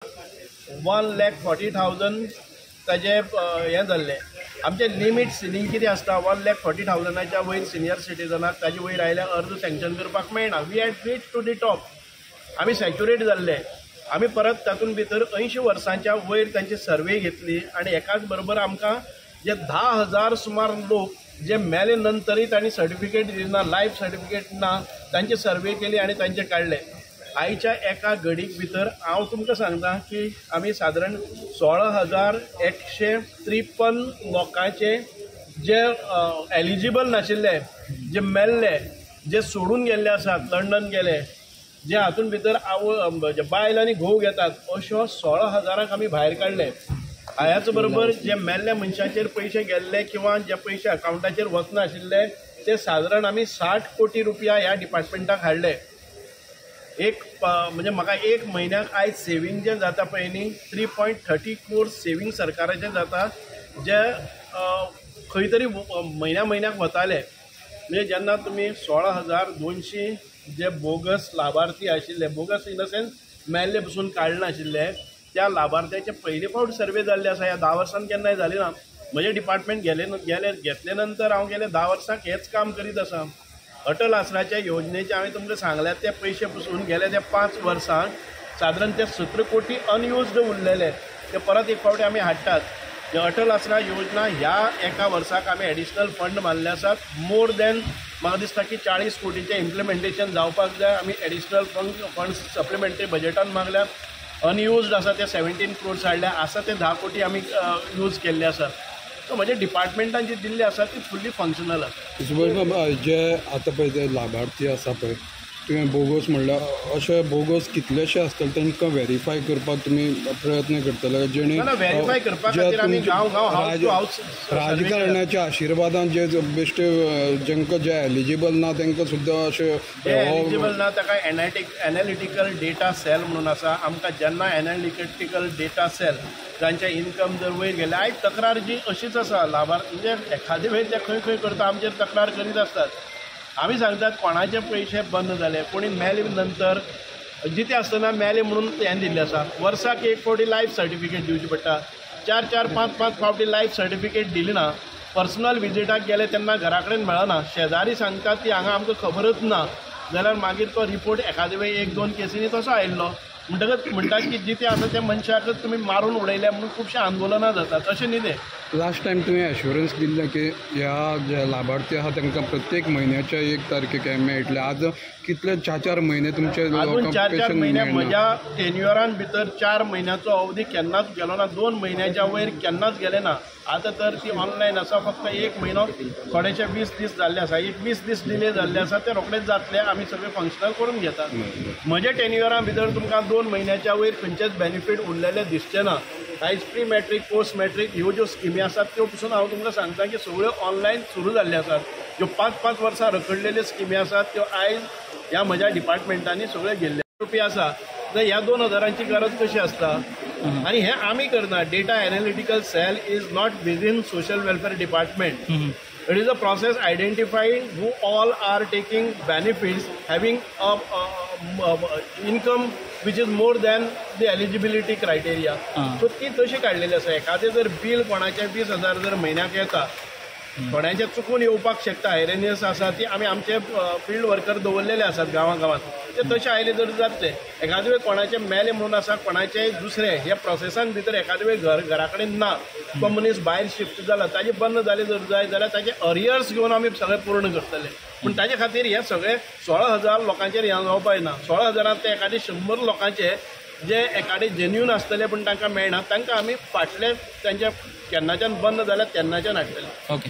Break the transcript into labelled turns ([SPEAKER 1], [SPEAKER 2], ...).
[SPEAKER 1] 1,40,000 ताजे हें जाल्लें. आमचें लिमीट सिलींग कितें आसता, 1,40,000 वयर सिनियर सिटीजनाक ताजे वयर आयल्यार अर्ज सँक्शन करपाक मेळना. We had reach to the top, आमी सॅच्युरेट जाल्ले. आमी परत तातूंत भितर 80 वर्सांच्या वयर तांची सर्वे घेतली आनी एकाच बरोबर आमकां जे 10,000 सुमार लोक जे मेले नंतरय तांणी सर्टिफिकेट दिना, लायफ सर्टिफिकेट ना, तांची सर्वे केली आनी तांचे काडले. आयच्या एका घडीक भितर हांव तुमकां सांगता की आमी सादारण 16,153 लोकांचे जे एलिजिबल नाशिल्ले, जे मेल्ले, जे सोडून गेल्ले आसात, लंडन गेले, जे हातून भितर आवय बायल आनी घोव घेतात, अश्यो 16,000 आमी भायर काडले. ह्याच बरोबर जे मेल्ल्या मनशाचेर पयशे गेल्ले किंवा जे पयशे अकावंटाचेर वचनाशिल्ले ते सादारण आमी 60 कोटी रुपया ह्या डिपार्टमेंटाक हाडले. एक म्हणजे म्हाका एक म्हयन्याक आयज सेवींग जें जाता पळय न्ही, 3.30 क्रोर सेवींग सरकाराचें जाता, जे खंय तरी म्हयन्या म्हयन्याक वताले. म्हणजे जेन्ना तुमी 16,200 जे बोगस लाभार्थी आशिल्ले, बोगस इन the sense मेल्ले पसून काडनाशिल्ले, त्या लाभार्थ्याचे पयले फावट सर्वे जाल्ले आसा. ह्या 10 वर्सान केन्नाय जाली ना. म्हजें डिपार्टमेंट गेले गेले घेतले नंतर हांव गेले 10 वर्सांक हेंच काम करीत आसा. अटल आसराच्या योजनेचे हांवें तुमकां सांगल्यात ते पयशे पसून गेले ते 5 वर्सांक सादारण ते 17 कोटी अनयुज्ड उरलेले ते परत एक फावटी आमी हाडटात. अटल आसरा योजना ह्या एका वर्साक आमी एडिशनल फंड मारले आसात. मोर दॅन म्हाका दिसता की 40 कोटीचें इम्प्लिमेंटेशन जावपाक जाय. आमी एडिशनल फंड सप्लिमेंटरी बजेटान मागल्या. अनयुज्ड आसा ते 17 क्रोर्स हाडल्या, आसा ते 10 कोटी आमी यूज केल्ले आसात. सो म्हज्या डिपार्टमेंटान जी दिल्ली आसा ती फुल्ली फंक्शनल आसा.
[SPEAKER 2] सुभाष बाब, जे आतां पळय ते लाभार्थी आसा पळय, तुवें बोगस म्हणल्यार अशे बोगस कितलेशे आसतले तांकां वेरीफाय करपाक तुमी प्रयत्न करतले जेणे
[SPEAKER 1] वेरीफाय करपा खातीर आमी गांव गांव हावस टू हावस
[SPEAKER 2] राजकारणाच्या आशिर्वादान जे बेश्टे जेंकां जे एलिजिबल ना तांकां सुद्दां अशें
[SPEAKER 1] एलिजिबल ना ताका एनालिटिकल डेटा सेल म्हणून आसा. आमकां जेन्ना एनालिटिकल डेटा सेल जांचे इनकम जर वयर गेले, आयज तक्रार जी अशीच आसा, लाभार्थी म्हणजे एखादे वेळ ते खंय खंय करता आमचेर तक्रार करीत आसतात. आमी सांगतात कोणाचे पयशे बंद जाले, कोणी मेले नंतर जिते आसतना मेले म्हणून हें दिल्लें आसा. वर्साक एक फावटी लायफ सर्टिफिकेट दिवची पडटा. 4 4 5 5 फावटी लायफ सर्टिफिकेट दिली ना. पर्सनल विजिटाक गेले तेन्ना घरा कडेन मेळना, शेजारी सांगतात ती हांगा आमकां खबरच ना, जाल्यार मागीर तो रिपोर्ट एखादे वेळ 1-2 केसींनी तसो आयिल्लो. म्हणटकच म्हणटात की जिते आसा त्या मनशाकच तुमी मारून उडयल्या म्हणून खुबशीं आंदोलनां जातात. तशें न्ही तें.
[SPEAKER 2] लास्ट टायम तुवें एश्योरन्स दिल्लें की ह्या जे लाभार्थी आसा तांकां प्रत्येक म्हयन्याच्या 1 तारखेक हें मेळटलें. आज कितले 4-4 म्हयने तुमचे
[SPEAKER 1] अजून 4-4 म्हयने म्हज्या टेन्युअरान भितर 4 म्हयन्याचो अवधी केन्नाच गेलो ना, 2 म्हयन्याच्या वयर केन्नाच गेले ना. आतां तर ती ऑनलायन आसा, फक्त 1 म्हयनो थोडेशे 20 दीस जाल्ले आसा, एक 20 दीस डिले जाल्ले आसा, ते रोखडेच जातले. आमी सगळे फंक्शनल करून घेतात. म्हज्या टेन्युअरा भितर तुमकां 2 म्हयन्याच्या वयर खंयचेच बेनिफीट उरलेले दिसचे ना. आयज प्री मॅट्रीक, पोस्ट मॅट्रीक ह्यो ज्यो स्किमी आसात त्यो पसून हांव तुमकां सांगता की सगळ्यो ऑनलायन सुरू जाल्ल्यो आसात. ज्यो 5-5 वर्सां रखडलेल्यो स्किमी आसात त्यो आयज ह्या म्हज्या डिपार्टमेंटांनी सगळ्यो गेल्ले रुपया आसा. तर ह्या 2,000ची गरज कशी आसता? आनी हें आमी करना. Data analytical cell is not within social welfare department. It is a process identifying who all are taking benefits having a income which is more than the eligibility criteria. So ती तशी काडलेली आसा. एखादें जर बील कोणाचें 20,000 जर म्हयन्याक येता, थोड्यांचें चुकून येवपाक शकता, एरेनियस आसा, ती आमी आमचे फिल्ड वर्कर दवरलेले आसात गांवां गांवांत, ते तशें आयले जर जातले. एखादे वेळ कोणाचें मेलें म्हणून आसा, कोणाचें दुसरें ह्या प्रोसेसान भितर एखादे वेळ घरा कडेन ना, तो मनीस भायर शिफ्ट जाला, ताजें बंद जालें जर जाय जाल्यार ताजे अरियर्स घेवन आमी सगळें पूर्ण करतले. पूण ताजे खातीर हे सगळे 16,000 लोकांचेर हें जावपाक ना. 16,000 ते एखादे 100 लोकांचे जे एखादे जेन्यून आसतले पूण तांकां मेळना, तांकां आमी फाटले तांच्या केन्नाच्यान बंद जाल्यार तेन्नाच्यान हाडटले.
[SPEAKER 3] ओके.